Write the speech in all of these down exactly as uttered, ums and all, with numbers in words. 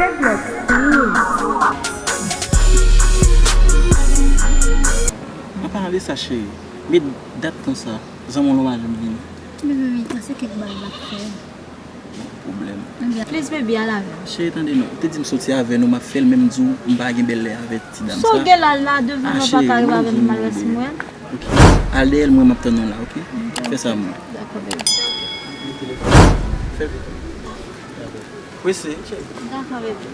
An palan de sa, cheri, met dat konsa, zanmi w lan pa janm vini. Mezanmi, sa se kèk bal l ap fè. Pwoblèm. Ann gen plis, baby, al avè m. Cheri, tande non. Ou te di m soti avè nou, m ap fè l, men m di w m pa gen bèl lè avè ti dam sa. Sa w gen la, la, devan nou pa ka rive avè m, m al wè si m wè l. Ok. Al dèyè l, mwen m ap tann ou la, ok? Fè sa, mwen. Dakò, baby. Fè vit. Prese. Dakò, baby.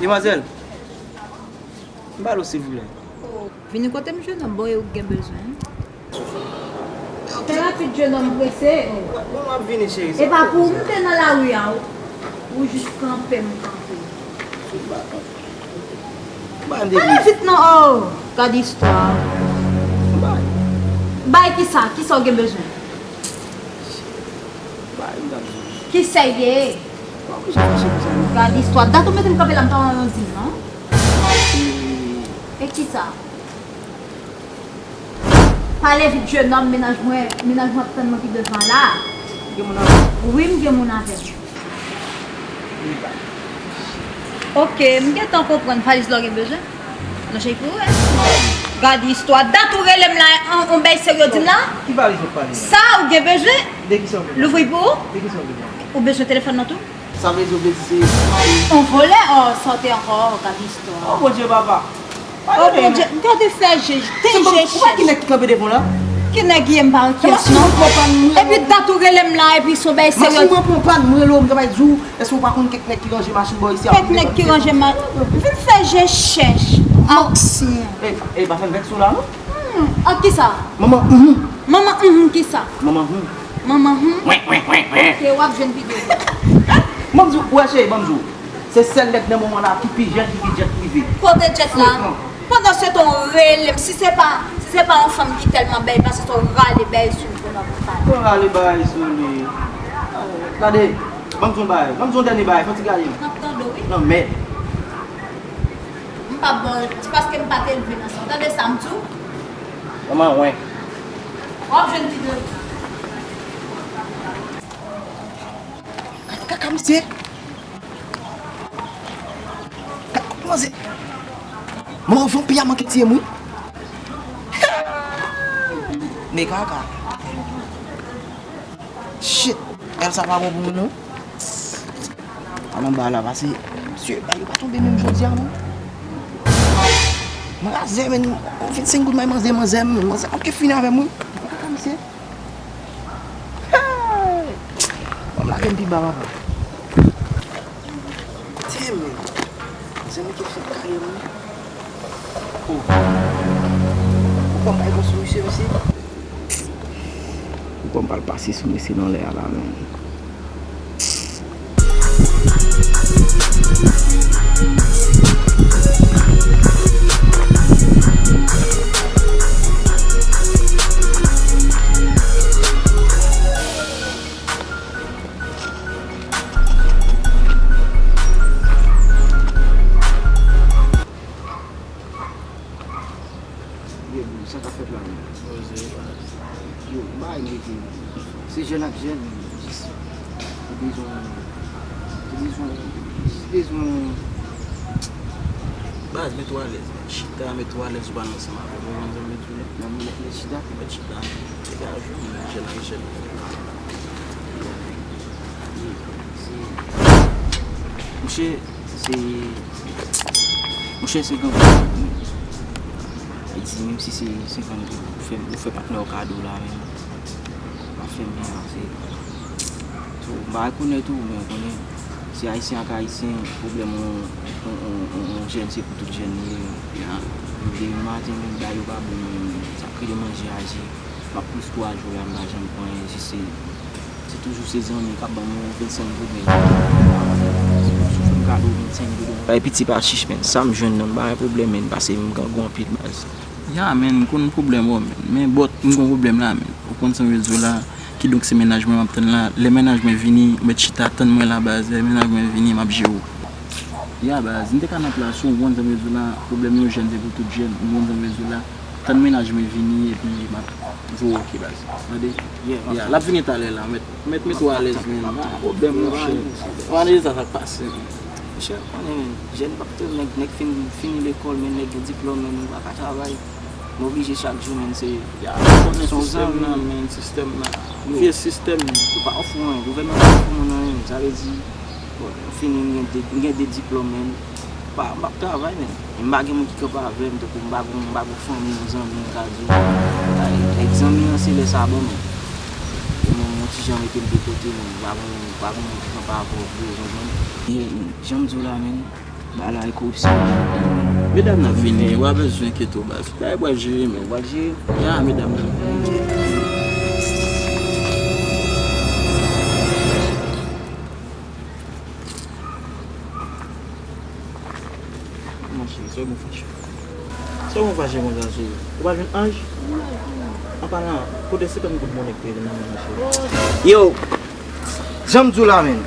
Demwazèl, m pale w silvouplè. Vini kote m, jennonm, bon, e ou k gen bezwen. Fè rapid, jennonm, prese. Bon, m ap vini, cheri. E pa pou ou m te nan lari a, ou, ou jis kanpe m kanpe. Pale vit non, oh! Gad istwa. Bay kisa? Kisa w gen bezwen? Ki sa y ye? Gad istwa. Dat ou mete m kanpe la, m pa wè yon dim non. E kisa? Pale vit, jennonm, mennaj mwen, mennaj mwen ap tann mwen pi devan la. Gen moun avè w? Wi, m gen moun avè m. Ok, m gentan konprann valiz la w gen bezwen. Non, cheri, pou ou, wi. Gad istwa. Dat ou rele m la, on, on bèy serye w di m la? Ki valiz w ap pale la? Sa ou gen bezwen? De kisa w gen? Louvri pou ou? De kisa w gen? Ou bezwen telefòn nan tou? Sa vle di w vle di se... On vòlè? Oh, sa w te ankò, oh, gad istwa. Oh, Bondye, papa. Oh, Bondye, gade fè je, te je chèch. Ou wè ki nèg ki kanpe devan w la? Ki nèg ye, m pa wè kiyès non. Epi dat ou rele m la, epi se on bèy serye. Machin mwen pran pann, m rele w, m ta bay di w, èske w pa konn kèk nèg ki ranje machin bò isi a? Kèk nèg ki ranje ma-, vin fè je chèch. Aksyon. Ey, ey, pa fè m vèks ou la non. Hmm, ak kisa? Manman, mhm. Manman, mhm, kisa? Manman, hmm. Manman, hmm. Wen, wen, wen, wen. Ke w ap jwenn pi de. Ban m di w, wè cheri, ban m di w. Se sèl nèg nan moman la ki pi jèn, ki gen djèt prive. Kote djèt la? Pandan se tan w rele m, si se pa, si se pa yon fanm ki tèlman bèy, pase sa w rale bèy sou l pou n ap pale. Ou rale bèy sou li. Gade, ban m di w yon bagay, ban m di w yon dènye bagay, fò ti gade m. M ap tande w, wi. Nan mèd. M p ap ba w, se paske m pa te leve nan sa. Tande sa m di w? Manman, wen. W ap jwenn pi de. Gad kaka misye. Gad kòk manzè. Manman, vanpi a manke tiye m wi. Men kaka. Shit. Gad sa pa bon pou mwen non. Al anba la pase. Mesye, bagay yo pa tonbe menm jodi a non. Manzè, men, vennsenk goud may manzè, manzè, manzè, ok, fini avè m wi. Kaka misye. Hey! Ban m lage m pi ba, papa. Damn, man. Zanmi ki fè kare mwen. Oh. Ou konn bay bon sou misye, mesye? Ou konn pral pase sou mesye nan lè a la, men. Yo, sa k ap fèt la menm? Yo, bay mete. Se jèn ak jèn, jis ou bezwen, ou bezwen, jis bezwen. Baz, mete w alèz, men. Chita, mete w alèz, ou pale ansanm avè m. Ou konn sa m vle di w? Nan mwen mèt chita. Mèt chita. Degaje w, men, jèn ak jèn. Mouche, se, mouche, se gran. E di, menm si se senkant goud, ou fè, ou fè patnè w kado la, men pa fè m byen, se tou, m pa rekonèt ou, men ou konnen. Se ayisyen ak ayisyen, pwoblèm yon, yon, yon, yon, yon jèn se pou tout jèn li ye. Yo leve maten, menm bagay yo pa bon, menm sa k rele manje aji. M ap plis kouraje w la, m pa janm pran anyen, jis se, se toujou se zanmi k ap ban m yon vennsenk goud, men. Sou fè m kado vennsenk goud. Bay piti pa chich, men. Sa m jwenn nan, m pa gen pwoblèm, men, pase m grangou anpil, baz. Ya, men, m konn pwoblèm ou, men. Men, bòt, m gon pwoblèm la, men. Ou konn sa m vle di w la? Kidonk se mennaj mwen m ap tann la. Lè mennaj mwen vini, ou mèt chita tann mwen la, baz. Lè mennaj mwen vini, m ap jere w. Ya, baz, m te ka nan plas ou, ou konn sa m vle di w la, pwoblèm yon jèn se pou tout jèn, ou konn sa m vle di w la. Tann mennaj mwen vini epi m ap voye w oke, baz. Tande? Ya, l ap vini talè la, mèt, mèt mete w alèz, men. Pa gen pwoblèm, monchè. Ou pa nan eta sa k pase, men. Monchè, konnen, men, jèn p ap tann nèg, nèg fin, fini lekòl, men nèg gen diplòm, men nou pa ka travay. M oblije chak jou, men se, ya, konnen se yon sistèm zanmi nan, men sistèm nan. Yo. Vye sistèm. Yo pa ofri w anyen. Gouvènman pa ofri moun anyen. Sa vle di, bon, m fini, m gen de, m gen de diplòm, men m pa, m p ap travay, men. E m pa gen moun ki kanpe avè m, tankou m pa gon, m pa gon fanmi, yon zanmi, m ka di w, ay, èk zanmi an, se lè sa bon, men. Yo menm, yon ti jan mete m de kote, men m pa gon, m pa gon moun ki kanpe avè w vre, w konprann? Ye, men, jan m di w la, men, bagay la e koripsyon. Medam nan vini, w pa bezwen enkyete w, baz. Bagay pral jere, men. Pral jere? Ya, medam nan vini. Monchè, se bon fache. Se bon fache konsa, cheri. Ou pa jwenn Anj? An palan, pote senkant goud monnen k te nan men mwen, cheri. Yo, jan m di w la, menn.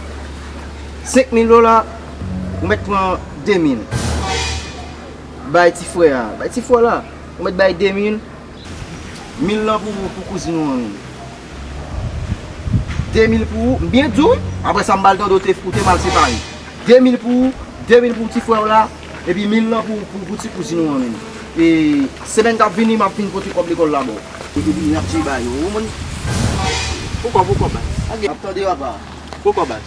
Senk mil dola, ou mèt pran de mil. Bay ti frè a. Bay ti frè la. Ou mèt bay de mil. Mil lan pou, pou kouzin ou an, menn. De mil pou ou. M byen di w, wi. Apre sa, m ba l tande w te, ou te mal separe. De mil pou ou, de mil pou ti frè w la, epi mil lan pou, pou, pou ti kouzin ou an, menn. E semèn k ap vini, m ap vin pote kòb lekòl la ba w. Epi n ap jere bagay yo, ou konprann? Poukò, poukò, baz? M ap tande, papa. Poukò, baz?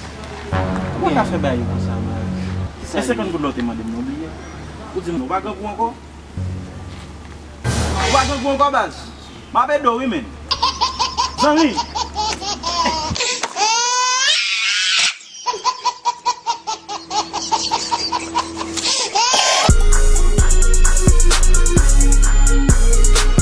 Ou pa ka fè bagay yo konsa, baz. E senkant goud la w te mande m nan, ou bliye? Ou di m ou pa grangou ankò? Ou pa grangou ankò, baz? M ap ede w, wi, menn. Zanmi,